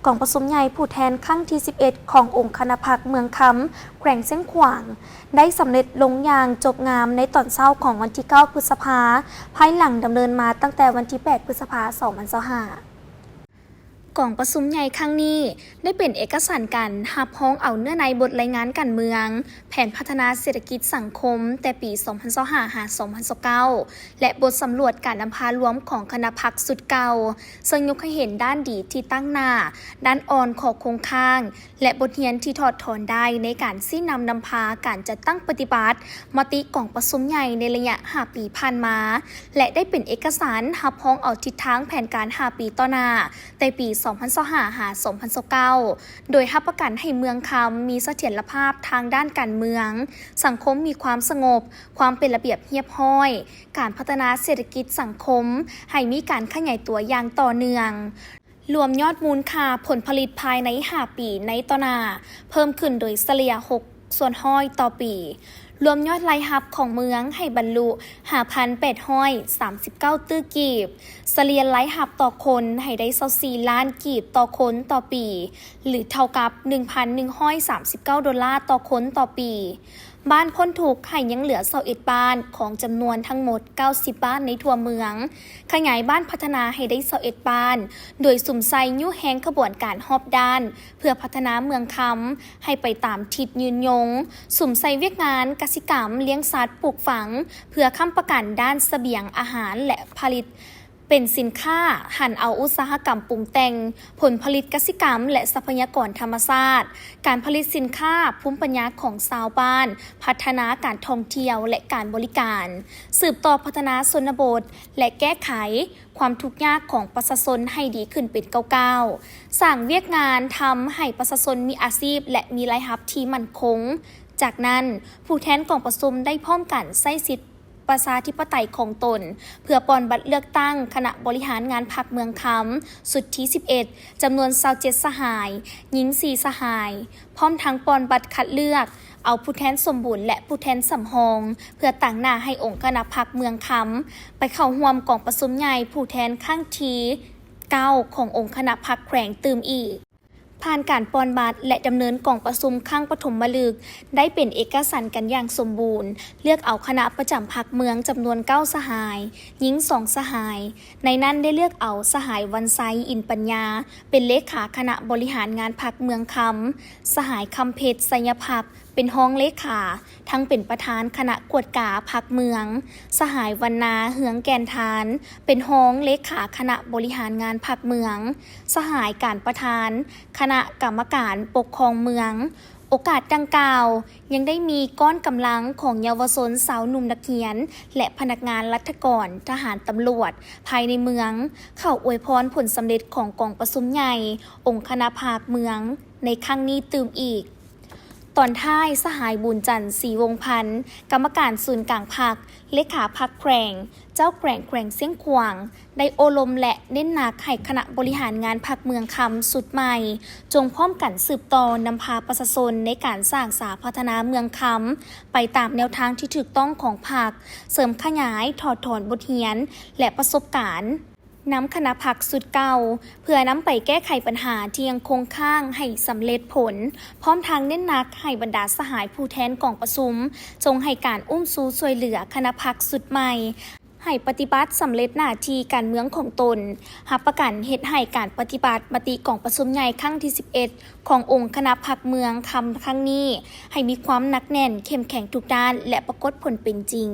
ກອງປະຊຸມໃຫຍ່ຜູ້ແທນຄັ້ງທີສິບເອັດ ຂອງອົງຄະນະພັກເມືອງຄຳ ແຂວງຊຽງຂວາງ ໄດ້ສຳເລັດລົງຢ່າງຈົບງາມໃນຕອນເຊົ້າຂອງວັນທີເກົ້າ ພຶດສະພາ ພາຍຫຼັງດຳເນີນມາຕັ້ງແຕ່ວັນທີແປດ ພຶດສະພາ ສອງພັນຊາວຫ້າ. ກອງປະຊຸມໃຫຍ່ຄັ້ງນີ້ ໄດ້ເປັນເອກະສານການຮັບຮອງເອົາເນື້ອໃນບົດລາຍງານການເມືອງ, ແຜນພັດທະນາເສດຖະກິດສັງຄົມແຕ່ປີສອງພັນຊາວຫ້າ ຫາ ສອງພັນຊາວເກົ້າ ແລະ ບົດສຳຫຼວດການນຳພາລວມຂອງຄະນະພັກຊຸດເກົ່າ, ເຊິ່ງຍົກໃຫ້ເຫັນດ້ານດີທີ່ຕັ້ງໜ້າ, ດ້ານອ່ອນ, ຂໍ້ຄົງຄ້າງ ແລະ ບົດຮຽນທີ່ຖອດຖອນໄດ້ໃນການຊີ້ນຳນຳພາການຈັດຕັ້ງປະຕິບັດມະຕິກອງປະຊຸມໃຫຍ່ໃນໄລຍະຫ້າປີຜ່ານມາ ແລະ ໄດ້ເປັນເອກະສານຮັບຮອງເອົາທິດທາງແຜນການຫ້າປີຕໍ່ໜ້າ ແຕ່ປີສອງພັນຊາວຫ້າ ຫາ ສອງພັນຊາວເກົ້າ ໂດຍຮັບປະກັນໃຫ້ເມືອງຄຳມີສະຖຽນລະພາບທາງດ້ານການເມືອງ, ສັງຄົມມີຄວາມສະຫງົບ, ຄວາມເປັນລະບຽບຮຽບຮ້ອຍ, ການພັດທະນາເສດຖະກິດສັງຄົມໃຫ້ມີການຂະຫຍາຍຕົວຢ່າງຕໍ່ເນື່ອງ. ລວມຍອດມູນຄ່າຜົນຜະລິດພາຍໃນຫ້າປີໃນຕໍ່ໜ້າ ເພີ່ມຂຶ້ນໂດຍສະເລ່ຍຫົກສ່ວນຮ້ອຍຕໍ່ປີ. ລວມຍອດລາຍຮັບຂອງເມືອງໃຫ້ບັນລຸຫ້າພັນແປດຮ້ອຍສາມສິບເກົ້າຕື້ກີບ, ສະເລ່ຍລາຍຮັບຕໍ່ຄົນໃຫ້ໄດ້ຊາວສີ່ລ້ານກີບຕໍ່ຄົນຕໍ່ປີ ຫຼື ເທົ່າກັບໜຶ່ງພັນໜຶ່ງຮ້ອຍສາມສິບເກົ້າໂດລາຕໍ່ຄົນຕໍ່ປີ. ບ້ານພົ້ນທຸກໃຫ້ຍັງເຫຼືອຊາວເອັດບ້ານ ຂອງຈຳນວນທັງໝົດເກົ້າສິບບ້ານໃນທົ່ວເມືອງ, ຂະຫຍາຍບ້ານພັດທະນາໃຫ້ໄດ້ຊາວເອັດບ້ານ ໂດຍສຸມໃສ່ຍູ້ແຮງຂະບວນການຮອບດ້ານ ເພື່ອພັດທະນາເມືອງຄຳໃຫ້ໄປຕາມທິດຍືນຍົງ, ສຸມໃສ່ວຽກງານກະສິກຳ, ລ້ຽງສັດ, ປູກຝັງ ເພື່ອຄ້ຳປະກັນດ້ານສະບຽງອາຫານ ແລະ ຜະລິດ ເປັນສິນຄ້າ, ຫັນເອົາອຸດສາຫະກຳປຸງແຕ່ງ, ຜົນຜະລິດກະສິກຳ ແລະ ຊັບພະຍາກອນທຳມະຊາດ, ການຜະລິດສິນຄ້າ, ພູມປັນຍາຂອງຊາວບ້ານ, ພັດທະນາການທ່ອງທ່ຽວ ແລະ ການບໍລິການ, ສືບຕໍ່ພັດທະນາຊົນນະບົດ ແລະ ແກ້ໄຂຄວາມທຸກຍາກຂອງປະຊາຊົນໃຫ້ດີຂຶ້ນເປັນກ້າວໆ, ສ້າງວຽກງານທຳໃຫ້ປະຊາຊົນມີອາຊີບ ແລະ ມີລາຍຮັບທີ່ໝັ້ນຄົງ. ຈາກນັ້ນ, ຜູ້ແທນກອງປະຊຸມໄດ້ພ້ອມກັນໃຊ້ສິດ ປະຊາທິປະໄຕຂອງຕົນ ເພື່ອປ່ອນບັດເລືອກຕັ້ງຄະນະບໍລິຫານງານພັກເມືອງຄຳ ຊຸດທີສິບເອັດ ຈຳນວນຊາວເຈັດສະຫາຍ, ຍິງສີ່ສະຫາຍ, ພ້ອມທັງປ່ອນບັດຄັດເລືອກເອົາຜູ້ແທນສົມບູນ ແລະ ຜູ້ແທນສຳຮອງ ເພື່ອຕາງໜ້າໃຫ້ອົງຄະນະພັກເມືອງຄຳ ໄປເຂົ້າຮ່ວມກອງປະຊຸມໃຫຍ່ຜູ້ແທນຄັ້ງທີເກົ້າ ຂອງອົງຄະນະພັກແຂວງຕື່ມອີກ. ຜ່ານການປ່ອນບັດ ແລະ ດຳເນີນກອງປະຊຸມຄັ້ງປະຖົມມະລຶກ ໄດ້ເປັນເອກະສານກັນຢ່າງສົມບູນ, ເລືອກເອົາຄະນະປະຈຳພັກເມືອງຈຳນວນເກົ້າສະຫາຍ, ຍິງສອງສະຫາຍ, ໃນນັ້ນໄດ້ເລືອກເອົາສະຫາຍ ວັນໄຊ ອິນປັນຍາ ເປັນເລຂາຄະນະບໍລິຫານງານພັກເມືອງຄຳ, ສະຫາຍ ຄຳເພັດ ໄຊຍະພັກ ເປັນຮອງເລຂາ ທັງເປັນປະທານຄະນະກວດກາພັກເມືອງ, ສະຫາຍ ວັນນາ ເຮືອງແກ່ນທານ ເປັນຮອງເລຂາຄະນະບໍລິຫານງານພັກເມືອງ, ສະຫາຍ ການປະທານຄະນະກຳມະການປົກຄອງເມືອງ. ໂອກາດດັ່ງກ່າວ ຍັງໄດ້ມີກ້ອນກຳລັງຂອງເຍົາວະຊົນ, ຊາວໜຸ່ມນັກຮຽນ ແລະ ພະນັກງານລັດຖະກອນ, ທະຫານ, ຕຳຫຼວດ ພາຍໃນເມືອງ ເຂົ້າອວຍພອນຜົນສຳເລັດຂອງກອງປະຊຸມໃຫຍ່ອົງຄະນະພັກເມືອງໃນຄັ້ງນີ້ຕື່ມອີກ. ຕອນທ້າຍ, ສະຫາຍ ບຸນຈັນ ສີວົງພັນ ກຳມະການສູນກາງພັກ, ເລຂາພັກແຂວງ, ເຈົ້າແຂວງແຂວງຊຽງຂວາງ ໄດ້ໂອ້ລົມ ແລະ ເນັ້ນໜັກໃຫ້ຄະນະບໍລິຫານງານພັກເມືອງຄຳຊຸດໃໝ່ ຈົ່ງພ້ອມກັນສືບຕໍ່ນຳພາປະຊາຊົນໃນການສ້າງສາພັດທະນາເມືອງຄຳ ໄປຕາມແນວທາງທີ່ຖືກຕ້ອງຂອງພັກ, ເສີມຂະຫຍາຍ, ຖອດຖອນບົດຮຽນ ແລະ ປະສົບການ ນຳຄະນະພັກຊຸດເກົ່າ ເພື່ອນຳໄປແກ້ໄຂບັນຫາທີ່ຍັງຄົງຄ້າງໃຫ້ສຳເລັດຜົນ, ພ້ອມທັງເນັ້ນໜັກໃຫ້ບັນດາສະຫາຍຜູ້ແທນກອງປະຊຸມ ຈົ່ງໃຫ້ການອຸ້ມຊູຊ່ວຍເຫຼືອຄະນະພັກຊຸດໃໝ່ ໃຫ້ປະຕິບັດສຳເລັດໜ້າທີ່ການເມືອງຂອງຕົນ, ຮັບປະກັນເຮັດໃຫ້ການປະຕິບັດມະຕິກອງປະຊຸມໃຫຍ່ຄັ້ງທີສິບເອັດ ຂອງອົງຄະນະພັກເມືອງຄຳຄັ້ງນີ້ ໃຫ້ມີຄວາມໜັກແໜ້ນ, ເຂັ້ມແຂງທຸກດ້ານ ແລະ ປາກົດຜົນເປັນຈິງ.